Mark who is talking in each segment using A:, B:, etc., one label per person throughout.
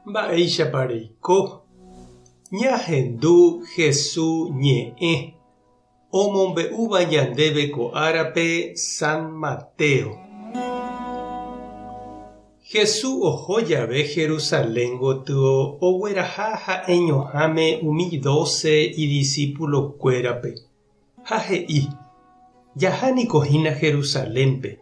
A: Mba'éichapa reiko? Ñahendu Hesu ñe'ẽ omombe'úva ñandéve ko árape San Mateo. Hesu oho jave Jerusalén gotyo ogueraha ha'eñoháme umi dóse idisípulokuérape. Ha he'i, Jaha niko hína Jerusalénpe,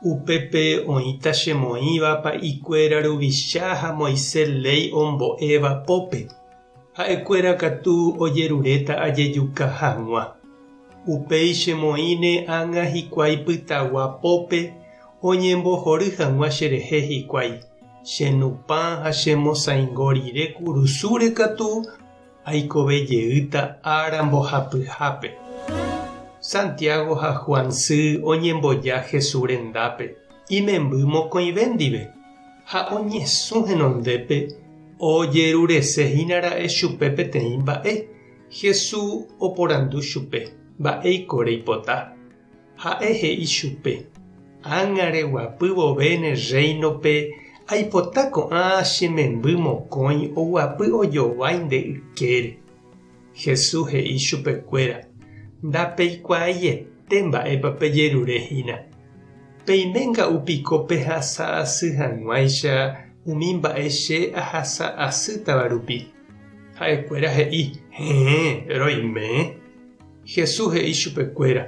A: upépe oĩta chemoĩva pa'ikuéra ruvicha ha Moisés léi ombo'éva pópe, ha'ekuéra katu ojeruréta ajejuka hag̃ua. Upéi chemoĩne ág̃a hikuái pytagua pópe oñembohory hag̃ua cherehe hikuái, chenupã ha chemosãingo rire kurusúre katu Aikove jeýta ára mbohapyhápe. Santiago ha Juan sy oñemboja Jesús rendápe, imemby mokõive ndive, ha oñesũ henondépe ojerurese hína ra'e chupe peteĩ mba'e. Jesús oporandu chupe, Mba'éiko reipota? Ha'e he'i chupe, Ág̃a reguapy vove ne rréinope, aipota ko'ã che memby mokõi oguapy ojovái nde ykére. Jesús he'i chupekuéra, Ndapeikuaaiete mba'épa pejerure hína. Peime nga'u piko pehasa asy hag̃uáicha umi mba'e che ahasa asýtava rupi. Ha'ekuéra he'i, Héẽ, roime. Jesús he'i chupekuéra,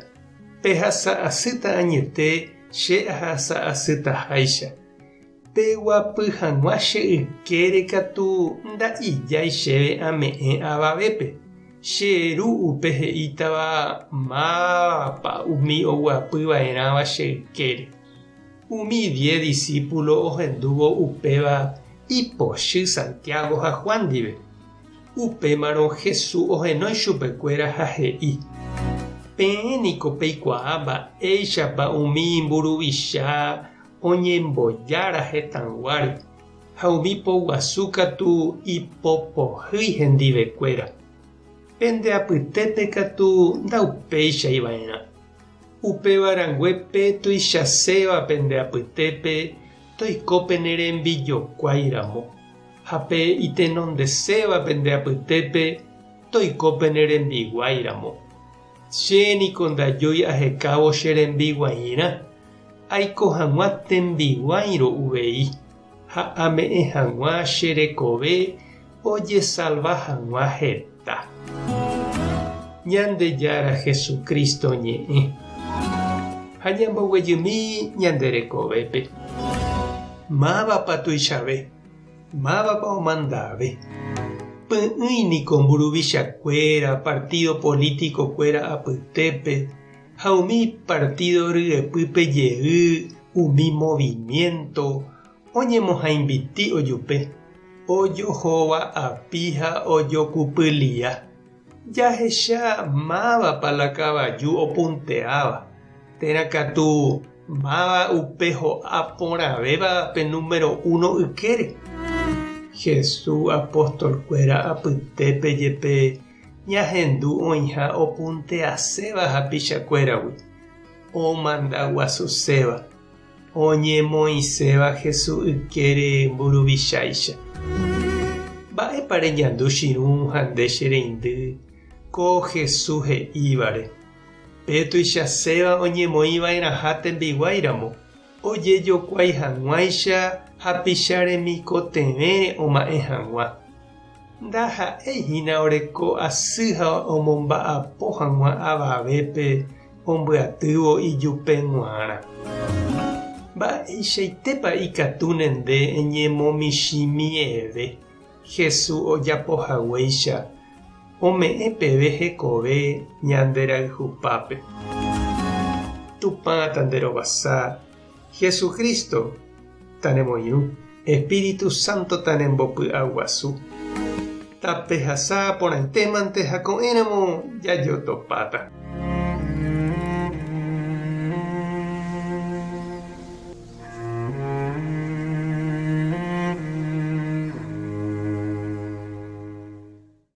A: Pehasa asýta añete che ahasa asytaháicha. Peguapy hag̃ua che ykére katu nda'ijái chéve ame'ẽ avavépe. Che Ru upe he'ítava mávapa umi oguapy va'erãva che ykére. Umi diez disípulo ohendúvo upéva ipochy Santiago ha Juan ndive. Upémarõ Jesús ohenói chupekuéra ha he'i, Peẽ niko peikuaa mba'éichapa umi mburuvicha oñembojára hetãyguáre, ha umi poguasu katu ipopohýi hendivekuéra. Pende apytépe katu ndaupéichai va'erã. Upéva rangue pe tuichaséva pende apytépe toiko pene rembijokuái ramo. Ha pe itenondeséva pende apytépe toiko pene rembiguái ramo. Che niko ndajói ahekávo che rembiguairã, aiko hag̃ua tembiguáirõ uvei, ha ame'ẽ hag̃ua che rekove ojesalva hag̃ua heta. Ñandejára Jesucristo ñe'ẽ. Ha ñamboguejymi ñande rekovépe. Mávapa tuichave? Mávapa omandave? Py'ỹi niko mburuvichakuéra, partido político-kuéra apytépe ha umi partido ryepýpe jey umi movimiento oñemohãimbiti ojupe, ojohova'api ha ojokupylia. Jahecha mávapa la kavaju opunteáva, térã katu máva upe ho'a porãvéva pe número uno ykére. Jesús apostolkuéra apytépe jepe ñahendu oĩha opunteaséva hapichakuéragui, omandaguasuséva, oñemoĩséva Jesús ykére mburuvicháicha. Mba'épa reñandu che irũ ha nde che reindy ko Jesús he'ívare, Pe tuichaséva oñemoĩ va'erãha tembiguáiramo, ojejokuái hag̃uáicha hapicha remikotevẽre oma'ẽ hag̃ua. Ndaha'éi hína oreko asy ha omomba'apo hag̃ua avavépe ombyatývo ijupe g̃uarã. Mba'eichaitépa ikatúne nde eñemomichĩmieve Jesús ojapo haguéicha ome'ẽ peve hekove ñande rayhupápe? Tupã tanderovasa, Jesucristo tanemoirũ, Espíritu Santo tanembopy'aguasu. Tapehasa porãitémante ha ko'ẽramo jajotopáta.